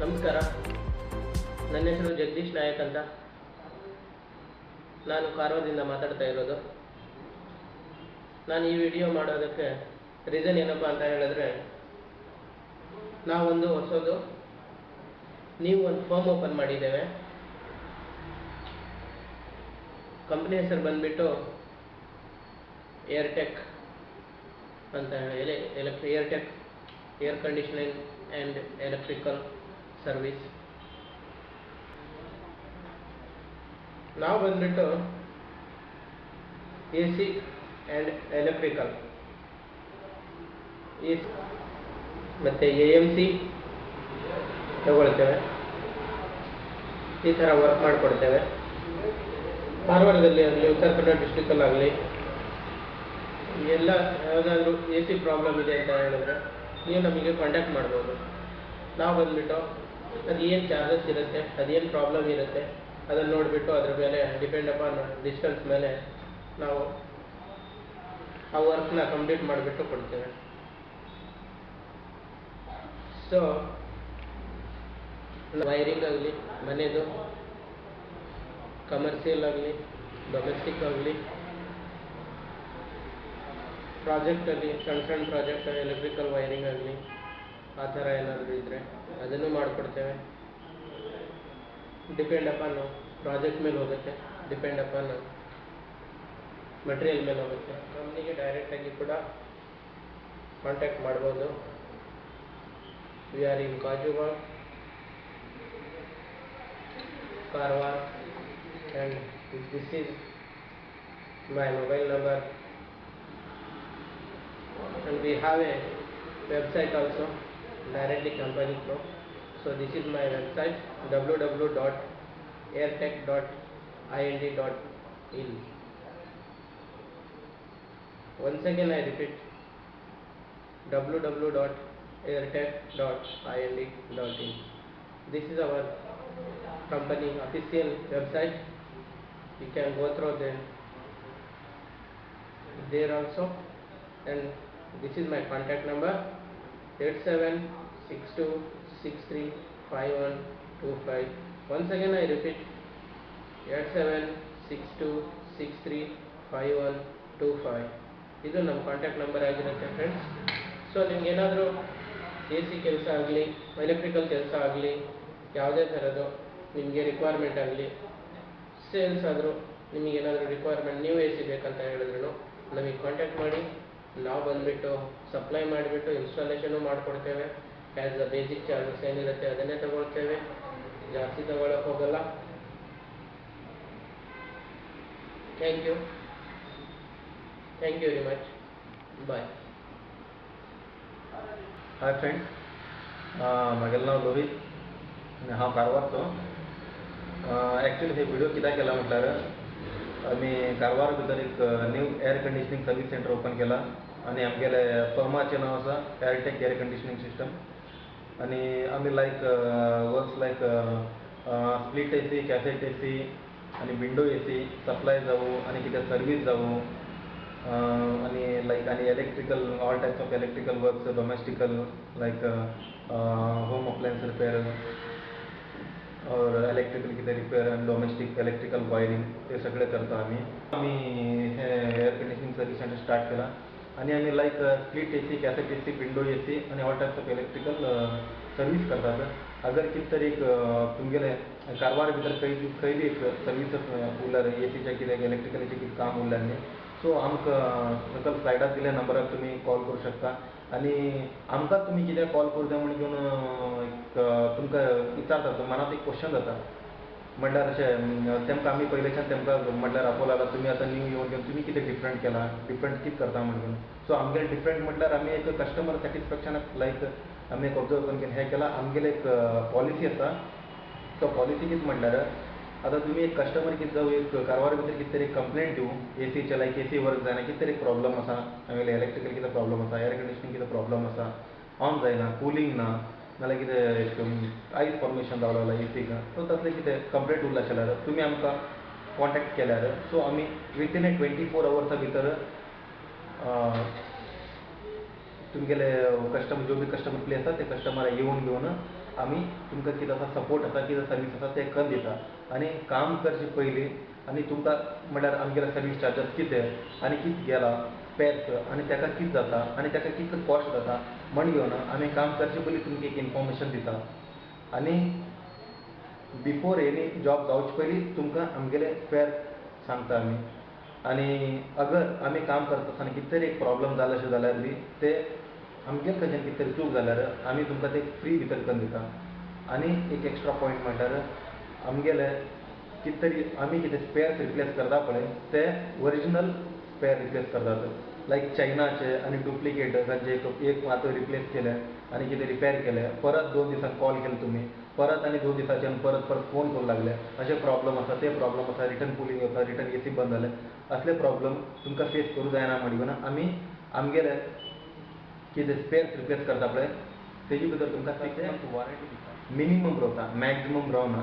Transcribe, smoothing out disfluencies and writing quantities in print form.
ನಮಸ್ಕಾರ, ನನ್ನ ಹೆಸರು ಜಗದೀಶ್ ನಾಯಕ್ ಅಂತ. ನಾನು ಕಾರವಾರದಿಂದ ಮಾತಾಡ್ತಾ ಇರೋದು. ನಾನು ಈ ವಿಡಿಯೋ ಮಾಡೋದಕ್ಕೆ ರೀಸನ್ ಏನಪ್ಪ ಅಂತ ಹೇಳಿದ್ರೆ, ನಾವೊಂದು ಹೊಸದು ನೀವು ಒಂದು ಫರ್ಮ್ ಓಪನ್ ಮಾಡಿದ್ದೇವೆ. ಕಂಪ್ನಿ ಹೆಸರು ಬಂದುಬಿಟ್ಟು ಏರ್ಟೆಕ್ ಅಂತ ಹೇಳಿ, Airtech air conditioning and electrical service. ನಾವು ಬಂದ್ಬಿಟ್ಟು A C and electrical, A C ಮತ್ತು ಎ ಎಮ್ ಸಿ ತಗೊಳ್ತೇವೆ. ಈ ಥರ ವರ್ಕ್ ಮಾಡಿಕೊಡ್ತೇವೆ. ಕಾರವಾರದಲ್ಲಿ ಆಗಲಿ, ಉತ್ತರ ಕನ್ನಡ ಡಿಸ್ಟ್ರಿಕ್ಟಲ್ಲಾಗಲಿ ಎಲ್ಲ ಯಾವುದಾದ್ರೂ ಎ ಸಿ ಪ್ರಾಬ್ಲಮ್ ಇದೆ ಅಂತ ಹೇಳಿದ್ರೆ ನೀವು ನಮಗೆ ಕಾಂಟ್ಯಾಕ್ಟ್ ಮಾಡ್ಬೋದು. ನಾವು ಬಂದುಬಿಟ್ಟು ಅದು ಏನು ಚಾರ್ಜಸ್ ಇರುತ್ತೆ, ಅದೇನು ಪ್ರಾಬ್ಲಮ್ ಇರುತ್ತೆ ಅದನ್ನು ನೋಡಿಬಿಟ್ಟು ಅದ್ರ ಮೇಲೆ ಡಿಪೆಂಡ್ ಅಪಾನ್ ಡಿಸ್ಟೆನ್ಸ್ ಮೇಲೆ ನಾವು ಆ ವರ್ಕ್ನ ಕಂಪ್ಲೀಟ್ ಮಾಡಿಬಿಟ್ಟು ಕೊಡ್ತೇವೆ. ಸೊ ವೈರಿಂಗ್ ಆಗಲಿ, ಮನೆಯದು ಕಮರ್ಷಿಯಲ್ ಆಗಲಿ, ಡೊಮೆಸ್ಟಿಕ್ ಆಗಲಿ, ಪ್ರಾಜೆಕ್ಟಲ್ಲಿ ಸಣ್ಣ ಸಣ್ಣ ಪ್ರಾಜೆಕ್ಟ್ ಎಲೆಕ್ಟ್ರಿಕಲ್ ವೈರಿಂಗ್ ಆಗಲಿ, ಆ ಥರ ಏನಾದರೂ ಇದ್ದರೆ ಅದನ್ನು ಮಾಡಿಕೊಡ್ತೇವೆ. ಡಿಪೆಂಡ್ ಅಪಾನ್ ಪ್ರಾಜೆಕ್ಟ್ ಮೇಲೆ ಹೋಗುತ್ತೆ, ಡಿಪೆಂಡ್ ಅಪಾನ್ ಮಟೀರಿಯಲ್ ಮೇಲೆ ಹೋಗುತ್ತೆ. ಕಂಪ್ನಿಗೆ ಡೈರೆಕ್ಟಾಗಿ ಕೂಡ ಕಾಂಟ್ಯಾಕ್ಟ್ ಮಾಡ್ಬೋದು. We are in Galgibaga, Karwar, and this is my mobile number. And we have a website also, directly company through. So this is my website, www.airtech.ind.in. Once again I repeat, www.airtech.ind.in. This is our company official website. You can go through there also. And this is my contact number, 8762635125. Once again I repeat, 8762635125. ಇದು ನಮ್ಮ contact number ಆಗಿರುತ್ತೆ friends. So ನಿಮ್ಗೇನಾದರೂ A C ಕೆಲಸ ಆಗಲಿ, electrical ಕೆಲಸ ಆಗಲಿ, ಯಾವುದೇ ಥರದ್ದು ನಿಮಗೆ ರಿಕ್ವೈರ್ಮೆಂಟ್ ಆಗಲಿ, ಸೇಲ್ಸ್ ಆದರೂ ನಿಮಗೇನಾದರೂ ರಿಕ್ವೈರ್ಮೆಂಟ್ ನ್ಯೂ ಎ ಸಿ ಬೇಕಂತ ಹೇಳಿದ್ರು ನಮಗೆ ಕಾಂಟ್ಯಾಕ್ಟ್ ಮಾಡಿ. ನಾವು ಬಂದುಬಿಟ್ಟು ಸಪ್ಲೈ ಮಾಡಿಬಿಟ್ಟು ಇನ್ಸ್ಟಾಲೇಷನು ಮಾಡಿಕೊಡ್ತೇವೆ. ಆ್ಯಸ್ ಅ ಬೇಸಿಕ್ ಚಾರ್ಜಸ್ ಏನಿರುತ್ತೆ ಅದನ್ನೇ ತಗೊಳ್ತೇವೆ, ಜಾಸ್ತಿ ತಗೊಳ್ಳೋಕೆ ಹೋಗಲ್ಲ. Thank you, thank you very much, bye. Hi friends, म्हगेलें नांव लोहीत आनी हांव कारवारचो. एक्चुअली हे व्हिडिओ कित्याक केला म्हटल्यार, आमी कारवार भितर एक new air conditioning service centre open केला आनी आमगेले फर्माचें नांव आसा एअरटेक एअर कंडिशनींग सिस्टम. आनी आमी like works like split A C, cassette A C आनी विंडो ए सी सप्लाय जावं आनी कितें सर्वीस जावं, आनी लायक आनी electrical all types of electrical works, domestical like home appliance repair or electrical कितें रिपेअर आनी डोमेस्टीक इलेक्ट्रिकल वायरींग ते सगळें करता आमी. आमी हे air conditioning service centre start केला आनी आमी like split AC, cassette AC, window AC आनी all types of electrical service करतात. अगर कितें तरी एक तुमगेले कारवार भितर खंय खंय बी एक सर्वीस उरल्यार एसीचें कितें इलेक्ट्रिकलाचें कितें काम उरल्यार न्ही, सो आमकां सकयल स्लायडार दिल्या नंबरार तुमी कॉल करूं शकता. आनी आमकां तुमी कित्याक कॉल करूं जाय म्हण घेवन एक तुमकां विचारता, मनांत एक क्वेश्चन जाता म्हटल्यार अशें तेमकां आमी पयलेच्यान तेमकां म्हटल्यार आपयला तुमी आतां न्यू येवन घेवन तुमी कितें डिफरंट केलां, डिफरंट कितें करता म्हण घेवन. सो आमगेलें डिफरंट म्हटल्यार आमी एक कस्टमर सॅटिस्फॅक्शनाक लायक आमी एक ऑब्जर्व करून हें केलां. आमगेलें एक पॉलिसी आसा, सो पॉलिसी कितें म्हटल्यार आतां तुमी एक कस्टमर कितें जावं एक कारवार भितर कितें तरी कंप्लेंट दिवं एसीचे, लायक एसी वर्क जायना, कितें तरी प्रॉब्लम आसा, आमगेलें इलेक्ट्रिकल कितें प्रॉब्लम आसा, एयर कंडिशनींग कितें प्रॉब्लम आसा, ऑन जायना, कुलींग ना, नाल्यार कितें आयस फॉर्मेशन जावं लागलां एसीक, सो तसलें कितें कंप्लेंट उरला जाल्यार तुमी आमकां कॉन्टेक्ट केल्यार सो आमी विथीन ए 24 अवर्सा भितर तुमगेले कस्टमर जो बी कस्टमर प्लेस आसा ते कस्टमर येवन घेवन आमी तुमकां कितें आसा सपोर्ट आसा, कितें सर्वीस आसा तें करून दिता. आनी काम करचे पयलीं आनी तुमकां म्हळ्यार आमगेले सर्वीस चार्जस कितें आनी कितें गेला स्पेर्स आनी ताका कितें जाता आनी ताका कितलो कॉस्ट जाता म्हण घेवन आमी काम करचे पयलीं तुमकां एक इन्फॉर्मेशन दिता. आनी बिफोर एनी जॉब जावचे पयलीं तुमकां आमगेले स्पेर सांगता आमी. आनी अगर आमी काम करता आसतना कितें तरी एक प्रॉब्लम जाला अशें जाल्यार बी ते आमगेले कडच्यान कितें तरी चूक जाल्यार आमी तुमकां ते फ्री भितर करून दिता. आनी एक एक्स्ट्रा पॉयंट म्हणल्यार आमगेले कितें तरी आमी कितें स्पेर्स रिप्लेस करता पळय ते ओरिजिनल स्पेर रिप्लेस करतात, लायक चायनाचे आनी डुप्लिकेट खंयचे एक मात रिप्लेस केले आनी कितें रिपेर केलें, परत 2 दिसान कॉल केले तुमी, परत आनी 2 दिसाच्यान परत परत फोन करूंक लागले, अशे प्रॉब्लम आसा, ते प्रॉब्लम आसा, रिटर्न कुलींग जाता, रिटर्न एसी बंद जालें, असले प्रॉब्लम तुमकां फेस करूं जायना म्हण घेवन आमी आमगेले कितें स्पेर्स रिप्लेस करता पळय तेजे भितर तुमकां 6 मंथ वॉरंटी दिता, मिनिमम रावता, मॅक्झिमम रावना.